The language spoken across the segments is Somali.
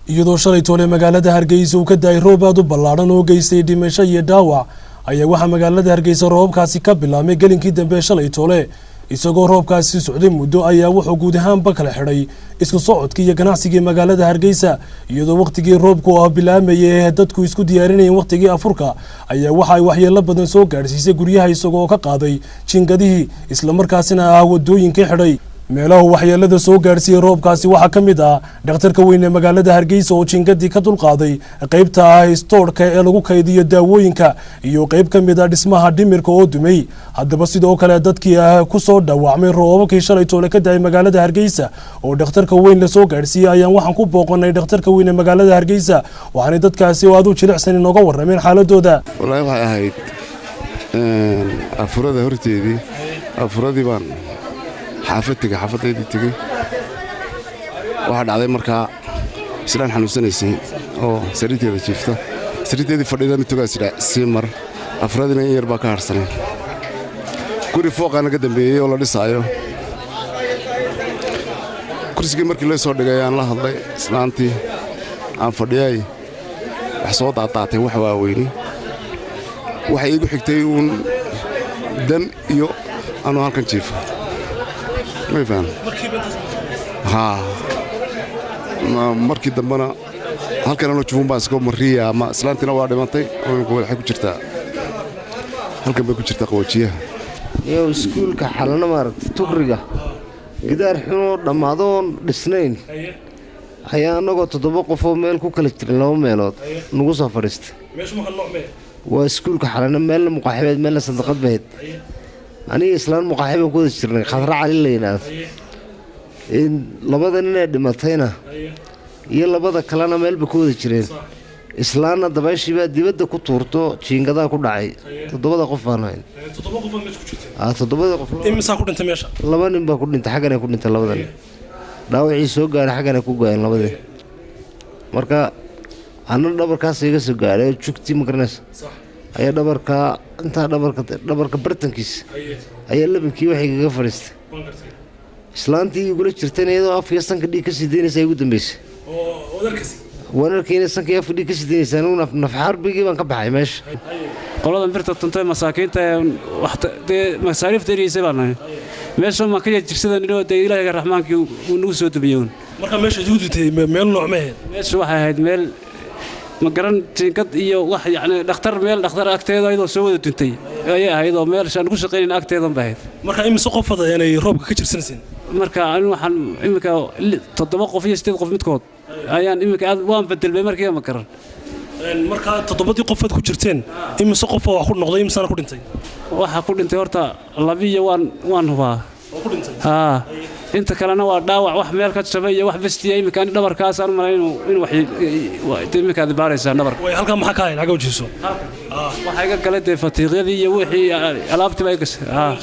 Iyadoo shalay toole magaalada Hargeysa uu ka daayay roob aad u ballaadhan oo geystay dhimasho iyo dhaawac, ayaa waxaa magaalada Hargeysa roobabkaasi ka bilaabmay gelinkii dambe shalay toole. Isagoo roobkaasi socday muddo ayaa wuxuu guud ahaanba kala xidhay isku socodkii iyo ganacsigii magaalada Hargeysa. Iyadoo wakhtigii roobku oo bilaamayay ee dadku isku diyaarinayeen wakhtigii afurka, ayaa waxa ay waxyeelo badan soo gaadhsiisay guryaha, isagoo ka qaaday jingadihii, islamarkaasina ah wadooyinkii xidhay. Meelahu waxyeelada soo gaadhsiiyey roobkaasi waxaa ka mid ah dhakhtarka weyn ee magaalada Hargeysa oo jingadii ka dulqaaday qaybta ah istoodhka ee lagu kaydiyo daawooyinka, iyo qayb ka mid ah dhismaha dhimirka oo dumay. Haddaba sidoo kale dadkii ah kusoo dhawaacmay roobabkii shalay toole ka daayay magaalada Hargeysa oo dhakhtarka weyn lasoo gaadhsiiyey ayaan waxaan ku booqanay dhakhtarka weyn ee magaalada Hargeysa, waxaanay dadkaasi oo aad u jilicsan inooga warrameen xaaladooda. Wallaahi waxay ahayd afurada horteedii. Afuradii baan xaafad tegey, xaafaddaydii tegey. Waxaa dhacday markaa islaan xanuunsanaysay oo sariirteeda jiifta, sariirteedii fadhida mid togaas sii mar. Afuradiina in yar baa ka harsanay. Guri fooqaa naga dambeeyey oo la dhisaayo. Kursigii markii loo soo dhigay aan la hadlay islaantii aan fadhiyay, wax soo daadaatay wax waaweyni. Waxay iigu xigtay uun dan iyo anuu halkan jiifo, may fahan haa. Markii dambena halkan anuu jifuun baan iska mariya ama islaantiina waa dhimantay oo imika waxay ku jirtaa halkan bay ku jirtaa qaboojiyaha. Iyo iskuulka Xalano, maaragtay, tugriga gidaar xunoo dhammaadoon dhisnayn ayaa annagoo 7 qofoo meel ku kala jirin laba meelood nagu soo fadhiistay. Waa iskuulka Xalano, meelna muqaaxibeed, meelna sandaqad bahayd. Aniga islaan muqaaxi baan ku wada jirnay, Khadra Cali la yidhaahdo. Labada nin ee dhimatayna iyo labada kalena meel bay ku wada jireen. Islaanna dabayshii baa dibadda ku tuurto, jiingadaa ku dhacay. 7da qof baan hayn, toddobada qof. Imisaa ku dhintay meesha? 2 nin baa ku dhintay, xagganay ku dhintay labada nin. Dhaawacii soo gaadhay xagganay ku gaayeen labadii. Marka anna dhabarkaas iga soo gaadhay oo jugtii, ma garanaysa, ayaa dhabarkaa intaa dhabarka bartankiisa ayaa labankii waxay kaga fadhiistay. Islaantii igula jirtayna iyadoo afkiyo sanka dhiig ka sii daynaysa igu dambeysay. Waan arkayna sanka iyo afka dhiig ka sii daynaysa. Anigu nafxarbigii baan ka baxay meesha. Qoladan birta tuntay masaakiinta ee dee masaariifta eriyeysay baan nahay. Meesha maan ka jirsadan inoo dee Ilaahiga raxmaankii uu nagu soo dumiyey uun. Marka meesha idigu duntay meel nooc ma ahayd? Meesha waxay ahayd meel, ma garan, jinkad iyo wax, yacni dhakhtar, meel dhakhtar agteeda iyadoo soo wada duntay ayay ahayd, oo meeshaan ku shaqaynayn agteedan bay ahayd. Marka imise qofada inay roobka ka jirsanayseen? Marka anigu waxaan iminka 7 qof iyo 8 qof midkood ayaan iminka aad waan bedelmay markiiba, ma garan. Markaa 7dii qofaad ku jirteen, imise qofa wax ku noqday, imisana ku dhintay? Waxaa ku dhintay horta labiyo waan hubaa haa, inta kalena waa dhaawac, wax meel ka jabay iyo wax bestiya. Iminka ani dhabarkaasaan u malay inuu wax iminka aad baaraysaa dhabarka. Way halkaa maxaa ka hayn xagga ujeeso? Waxaa iga galay dee fatiiqyadii iyo wixii alaabtii baa iga gashay, haa,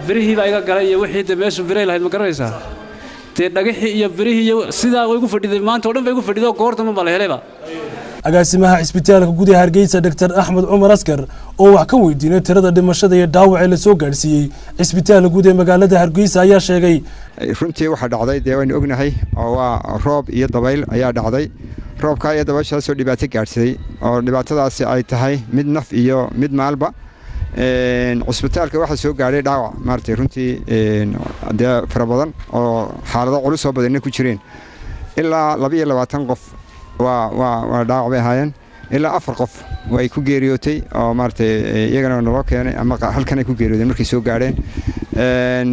birihii baa iga galay iyo wixii dee meeshu biray lahayd, ma garanaysaa, dee dhagixii iyo birihii iyo sidaa way igu fadhiday maanta oo dhan bay igu fadhiday oo goortama baa la helayba. Agaasimaha cisbitaalka guud ee Hargeysa, Dr Axmed Cumar Askar, oo wax ka weydiinay tirada dhimashada iyo dhaawac ee lasoo gaadhsiiyey cisbitaalka guud ee magaalada Hargeysa ayaa sheegay: Runtii waxaa dhacday dee waynu ognahay oo waa roob iyo dabayl ayaa dhacday. Roobkaa iyo dabayshaasoo dhibaato gaadhsiday, oo dhibaatadaasi ay tahay mid naf iyo mid maalba. Cusbitaalka waxaa soo gaadhay dhaawac maaragtay runtii dee fara badan oo xaalado culus oo badanna ku jireen. Ilaa 22 qof waa dhaawac bay ahaayeen. Ilaa 4 qof way ku geeriyootay oo maaragtay iyagana naloo keenay ama halkan ay ku geeriyoodeen markay soo gaadheen.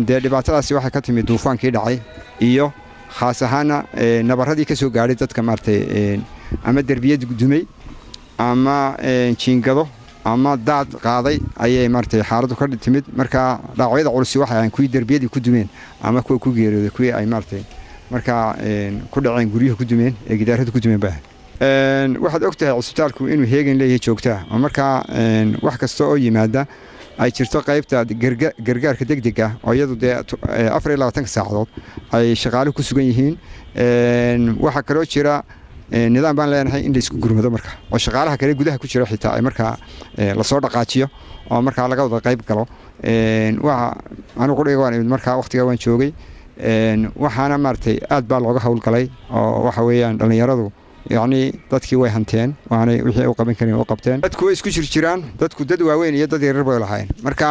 Dee dhibaatadaasi waxay ka timid duufaankii dhacay iyo khaas ahaana nabarradii ka soo gaadhay dadka maaragtay, ama derbiyad dumay ama jiingado ama daad qaaday ayay maaragtay xaaladdu ka timid. Marka dhaawacyada culusi waxay ahayn kuwii derbiyadii ku dumeen ama kuwa ku geeriyooday, kuwii ay maaragtay markaa ku dhaceen guryuhu ku dumeen ee gidaaradu ku dumeen baa. Waxaad og tahay cusbitaalku inuu heegan leeyahay joogtaa, oo markaa wax kasta oo yimaada ay jirto qaybta gargaarka degdega ah, oo iyadu dee 24ka saacadood ay shaqaaluhu ku sugan yihiin. Waxaa kaloo jira nidaam baan leenahay in la isku gurmado marka, oo shaqaalaha kale gudaha ku jira xitaa ay markaa lasoo dhaqaajiyo oo markaa laga wada qayb galo. Waa anigu qudhiga waan imid markaa waqtigaa waan joogay. Waxaana maaragtay aad baa looga howlgalay oo waxa weeyaan dhallinyaradu yacni dadkii way hanteen, waanay wixii u qaban kareen u qabteen. Dadku way isku jirjiraan, dadku dad waaweyn iyo dad yaryar bay lahaayeen. Marka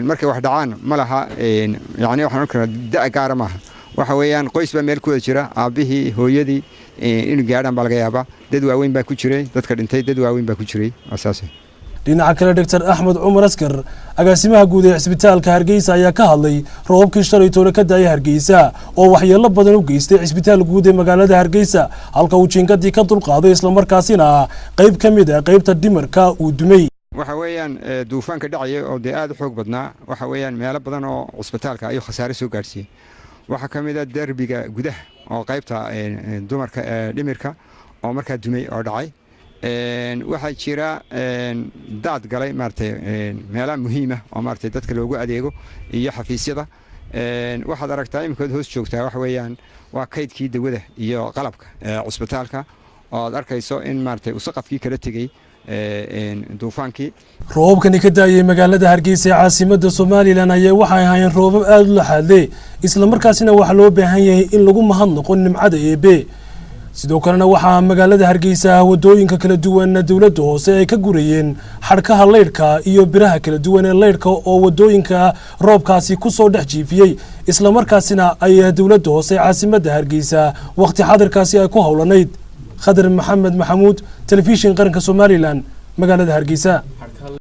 markay wax dhacaan ma laha, yacni waxaan oran karnaa da' gaara maaha. Waxa weeyaan qoys baa meel ku wada jira, aabbihii, hooyadii inuu gaadhaan baa laga yaabaa. Dad waaweyn baa ku jiray dadka dhintay, dad waaweyn baa ku jiray, waa saas. Dhinaca kale, Doctor Axmed Cumar Askar, agaasimaha guud ee cisbitaalka Hargeysa, ayaa ka hadlay roobabkii shalay toole ka daayay Hargeysa oo waxyeelo badan u geystay cisbitaal guud ee magaalada Hargeysa, halka uu jiingadii ka dulqaaday islamarkaasina qayb ka mid ah qaybta dhimarka uu dumay. Waxa weeyaan duufaanka dhacaya oo dee aad u xoog badnaa, waxa weeyaan meelo badan oo cisbitaalka ayuu khasaare soo gaadhsiiyey. Waxaa ka mid ah derbiga gudaha oo qaybta dumarka dhimirka oo markaa dumay oo dhacay. Waxaa jira daad galay maaragtay meelaha muhiima oo maaragtay dadka loogu adeego iyo xafiisyada. Waxaad aragtaa iminkood hoos joogtaa, waxa weeyaan waa kaydkii dawada iyo qalabka cusbitaalka oo aad arkayso in maaragtay uu saqafkii kala tegey duufaankii. Roobabkani ka daayay magaalada Hargeysa ee caasimada Somalilan ayaa waxay ahaayeen roobab aada u laxaadle, islamarkaasina waxaa loo baahan yahay in lagu mahadnaqo nimcada Eebe. Sidoo kalena waxaa magaalada Hargeysa wadooyinka kala duwan dowladda hoose ay ka gurayeen xadhkaha leydhka iyo biraha kala duwan ee leydhka oo wadooyinka roobkaasi kusoo dhex jiifiyey, islamarkaasina ay dowladda hoose caasimada Hargeysa wakhti xadirkaasi ay ku howlanayd. Khadar Maxamed Maxamuud, Telefishin Qaranka Somalilan, magaalada Hargeysa.